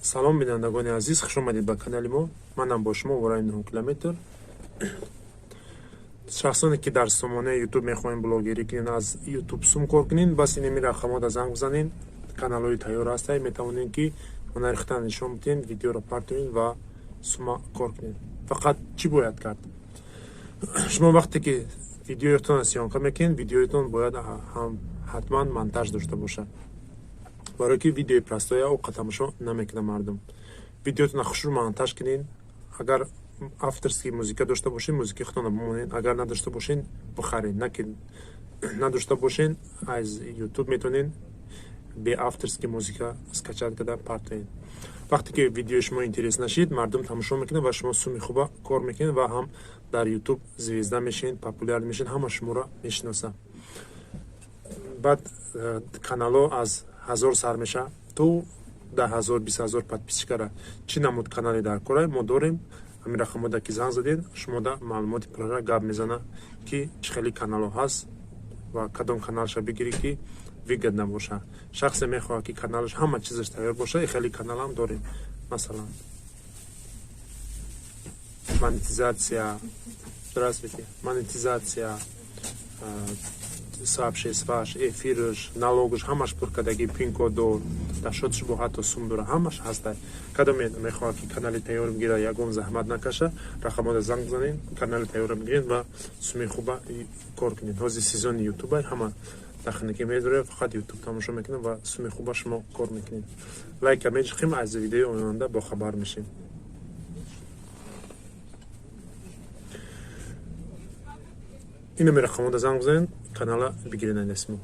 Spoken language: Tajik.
Салом, бинандагони азиз, хуш омадед ба канали мо. Манам бо шумо Вораи 9 километр. Шахсоне ки дар сомонаи Ютуб мехоҳем блогерӣ кунен, аз Ютуб сум кор кунен, бас инеми рақамҳода занг бизанен. Каналҳои тайёр ҳастанд, метавонед ки ҳунари худтон нишон бидиҳед, видеоро партоед ва сума кор кунед. Фақат чӣ бояд кард? Шумо вақте ки видеоятонро съёмка мекунед, видеоятон бояд ҳам ҳатман монтаж дошта бошад, барое ки видеои простой а оқа тамошо намекунад мардум. Видеотонро хушрӯ монтаж кунед. Агар авторский музыка дошта бошед, музыкаи худтонро бимонед, агар надошта бошед, бихаред. На ки надошта бошед, аз Ютуб метавонед бе авторский музыка скачать карда партоед. Вақте ки видеои шумо интерес нашид, мардум тамошо мекунад ва шумо суми хуба кор мекунед ва ҳам дар Ютуб звезда мешавед, популяр мешавед, ҳама шуморо мешиносад. Баъд каналҳо аз 1000 сар мешавад то 10 000, 20 000 подписчика ра. Чӣ намуд канале дар кора мо дорем. Ҳамин рақамҳода ки занг задед, шумода маълумоти пурра гап мезана, ки чӣ хели каналҳо ҳаст ва кадом каналша бигирӣ, ки выгодно боша. Шахсе мехоҳад, ки каналаш ҳама чизаш тайёр боша, и хели каналам дорем. Масалан, монетизация, здравствуйте, монетизация, сообществаш, эфирш, налогш ҳамаш пур кардагӣ, пин-кодо дашотш бо ҳатто сум дора, ҳамаш ҳаста. Кадоме мехоҳад, ки канали тайёр бигира, ягон заҳмат накаша, рақамҳода занг бизанед, канали тайёрро бигиред ва суми хуба кор кунед. Ҳозир сезони Ютуба, ҳама тахники медоред, фақат Ютуб тамошо мекунед ва суми хуба шумо кор мекунед. Лайка меҷиқем, аз видеои оянда бохабар мешем. Инами рақамҳода занг бизанед, канала бигиред. Мо